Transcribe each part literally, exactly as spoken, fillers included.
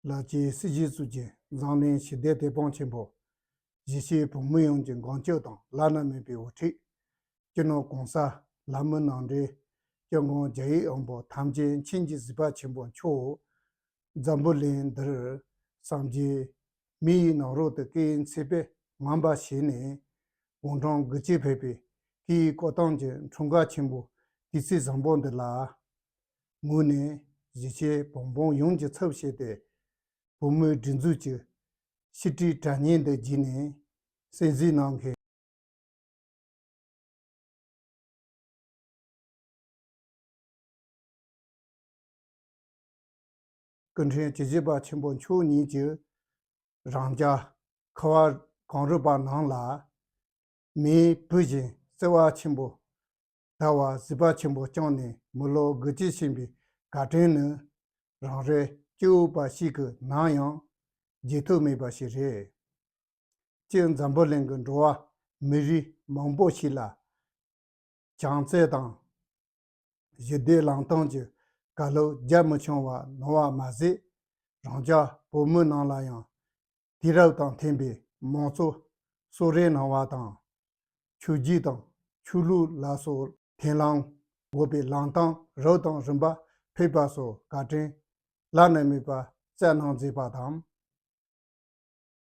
ལ་ཅེ་སྲིད་ཞིའི་གཙུག་གི་འཛམ་གླིང་ཞི་བདེ་དེད་དཔོན་ཆེན་པོ། གཞིས་བྱེས་བོད་མི་ཡོངས་ཀྱི་མགོན་སྐྱབས་དང་བླ་ན་མེད་པའི་དབུ་ཁྲིད། སྤྱི་ནོར་༸གོང་ས་ལྷ་མོ་ནང་འདྲེན་སྐྱབས་མགོན་རྒྱ་ཡེ་དབང་པོ་ཐམས་ཅད་མཁྱེན་གྱི་གཟིགས་པ་ཆེན་པོ་མཆོག་འཛམ་བུ་གླིང་འདིར་སངས་རྒྱས་མི་ཡི་ནང་རོལ་དུ་སྐད་ཡིག་ཚད་པས་ངོམས་པ་བྱས་ནས། དགུང་གྲངས་དགུ་བཅུ་ཕེབས་པའི་སྐད་ཡིག་བཀོད་སྟངས་ཀྱི་འཁྲུངས་སྐར་ཆེན་པོ་དུས་ཚིགས་བཟང་པོ་འདི་ལ། ངོས་ནས་གཞིས་བྱེས་བོད་འབངས་ཡོངས་ཀྱི་ཚབ་བྱས་ཏེ། བོད་མིའི་སྒྲིག་འཛུགས་ཀྱི་ཕྱི་དྲིལ་དྲ་བརྙན་འདི་བརྒྱུད་ནས་གསན་གཟིགས་གནང་མཁན། སྐུ་ཕྲེང་བཅུ་བཞི་པ་ཆེན་པོ་མཆོག་ཉིད་ཀྱིས་རང་ཅག་ཁ་བ་གངས་རི་པ་རྣམས་ལ་མིའི་བུ་བཞིན་བརྩེ་བ་ཆེན་པོ་དར་བར་གཟིགས་པ་ཆེན་པོ་བསྐྱངས་ནས་མི་ལོ་དགུ་བཅུ་ཕྱིན་པའི་བཀའ་དྲིན་ནི་རང་རེ་སྐྱེ་བོ་པ་ཞིག་གིས་ནམ་ཡང་བརྗེད་ཐབས་མེད་པ་ཞིག་རེད། སྤྱིར་འཛམ་བུ་གླིང་གི་འགྲོ་བ་མི་རིགས་མང་པོ་ཞིག་ལ་བྱམས་བརྩེ་དང་ཞི་བདེའི་ལམ་སྟོན་གྱི་བཀའ་སློབ་རྒྱ་མི་ཆུང་བ་གནང་བ་མ་ཟད། རང་ཅག་བོད་མི་རྣམས་ལ་ཡང་དུས་རབས་དང་མཐུན་པའི་མང་གཙོ་གསོལ་རས་གནང་བ་དང་། ཆོས་བརྒྱུད་དང་ཆོས་ལུགས་ལ་སོགས་མཐུན་ལམ་དགོས་པའི་ལམ་སྟོན་རབ་དང་རིམ་པ་ཕེབས་པ་སོགས་བཀའ་དྲིན་བླ་ན་མེད་པ་བསྩལ་གནང་མཛད་པ་དང་།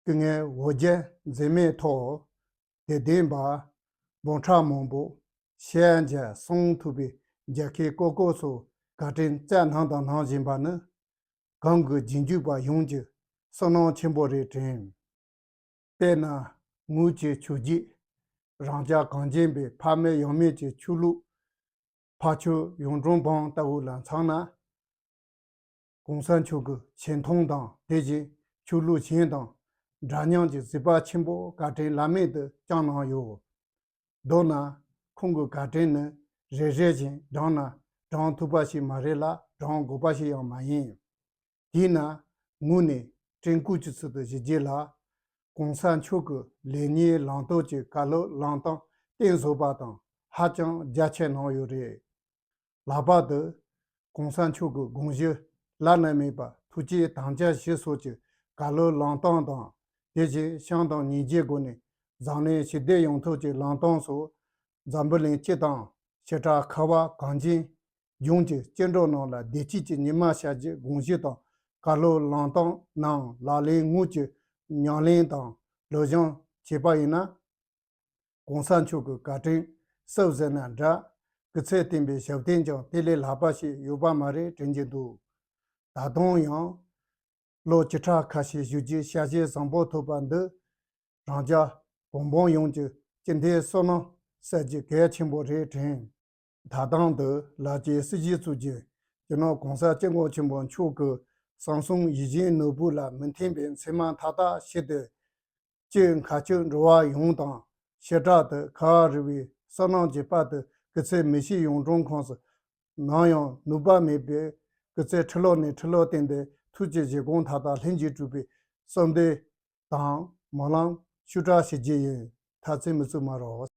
སྐུ་ངལ་འོ་བརྒྱལ་མཛད་མེད་ཐོག་དད་ལྡན་པ་འབུམ་ཕྲག་མང་པོ་ཞལ་མཇལ་གསུང་ཐུབ་པའི་རྒྱལ་ཁའི་སྐུ་སྐབས་སུ་བཀའ་དྲིན་བསྩལ་གནང་དང་གནང་བཞིན་པ་ནི། གང་གི་རྗེས་འཇུག་པ་ཡོངས་ཀྱི་བསོད་ནམས་ཆེན་པོ་རེད་དྲན། དཔེར་ན། ངོས་ཀྱི་ཆོས་བརྒྱུད། རང་ཅག་གངས་ཅན་པའི་ཕ་མེས་ཡང་མེས་ཀྱི་ཆོས་ལུགས། ཕ་ཆོས་གཡུང་དྲུང་བོན་ལྟ་བུ་ལ་མཚོན་ན། ༸གོང་ས་མཆོག་གི་ཆེ་མཐོང་དང་དེ་བཞིན་ཆོས་ལུགས་གཞན་དང་འདྲ་མཉམ་གྱི་གཟིགས་པ་ཆེན་པོ་བཀའ་དྲིན་བླ་མེད་དུ་བསྐྱངས་གནང་ཡོད། མདོར་ན། ཁོང་གི་བཀའ་དྲིན་ནི་རེ་རེ་བཞིན་བགྲངས་ན་བགྲང་ཐུབ་པ་ཞིག་མ་རེད་ལ་བགྲང་དགོས་པ་ཞིག་ཡང་མ་ཡིན། དེས་ན་ངོས་ནས་དྲན་སྐུལ་གྱི་ཚུལ་དུ་ཞུ་རྒྱུ་ལ། ༸གོང་ས་མཆོག་གི་ལེགས་ཉེས་ལམ་སྟོན་གྱི་བཀའ་སློབ་ལམ་སྟོན་གཏིང་ཟབ་པ་དང་ཧ་ཅང་རྒྱ་ཆེ་གནང་ཡོད་རེད། ལྷག་པར་དུ་༸གོང་ས་མཆོག་གི་དགོངས་གཞི་བླ་ན་མེད་པ་ཐུགས་བསྐྱེད་དམ་བཅའ་བཞི་སོགས་ཀྱི་བཀའ་སློབ་ལམ་སྟོན་དང་། དེ་བཞིན་བྱམས་དང་སྙིང་རྗེའི་སྒོ་ནས་འཛམ་གླིང་ཞི་བདེ་ཡོང་ཐབས་ཀྱི་ལམ་སྟོན་སོགས་འཛམ་བུ་གླིང་སྤྱི་དང་བྱེ་བྲག་ཁ་བ་གངས་ཅན་ལྗོངས་ཀྱི་སྐྱེ་འགྲོ་རྣམས་ལ་བདེ་སྐྱིད་ཀྱི་ཉི་མ་ཤར་རྒྱུའི་དགོངས་གཞི་དང་བཀའ་སློབ་ལམ་སྟོན་རྣམས་ལག་ལེན་དངོས་ཀྱི་ཉམས་ལེན་དང་སློབ་སྦྱོང་བྱས་པ་ཡིན་ན། ༸གོང་ས་མཆོག་གི་བཀའ་དྲིན་གསབ་ཟེར་ན་འདྲ། སྐུ་ཚེ་བརྟན་པའི་ཞབས་བརྟན་ཀྱང་དེ་ལས་ལྷག་པ་ཞིག་ཡོད་པ་མ་རེད་དྲན་གྱི་འདུག་ད་དུང་ཡང་ལོ་བཅུ་ཕྲག་ཁ་ཤས་བཞུགས་རྒྱུའི་ཞལ་བཞེས་བཟང་པོ་ཐོབ་པ་འདི་རང་ཅག་བོད་འབངས་ཡོངས་ཀྱི་སྤྱི་མཐུན་བསོད་ནམས་གསལ་རྒྱུ་གལ་ཆེན་པོ་རེད་དྲན། ད་ཐེངས་འདི་ལ་ཅེ་སྲིད་ཞིའི་གཙུག་གི་སྤྱི་ནོར་༸གོང་ས་༸སྐྱབས་མགོན་ཆེན་པོ་མཆོག་གི་གསང་གསུམ་ཡིད་བཞིན་ནོར་བུ་ལ་མི་མཐུན་པའི་མཚན་མ་མཐའ་དག་ཞི་སྟེ། སྤྱིར་མཁའ་སྤྱོད་འགྲོ་བ་ཡོངས་དང་བྱེ་བྲག་ཏུ་ཁ་བ་རི་བའི་བསོད་ནམས་ཀྱི་དཔལ་དུ་སྐུ་ཚེ་མི་ཤིགས་གཡུང་དྲུང་ཁོངས་སུ་ནམ་ཡང་ནུབ་པ་མེད་པའི་སྐུ་ཚེ་ཁྲི་ལོ་ནས་ཁྲི་ལོ་བརྟན་ཏེ་ཐུགས་ཀྱི་བཞེད་དགོངས་མཐའ་དག་ལྷུན་གྱིས་གྲུབ་པའི་བསམ་འདུན་དང་སྨོན་ལམ་ཞུ་དྲག་ཞུ་རྒྱུ་ཡིན། ཐ་ཚིག་མི་བཙུགས་མ་རོགས།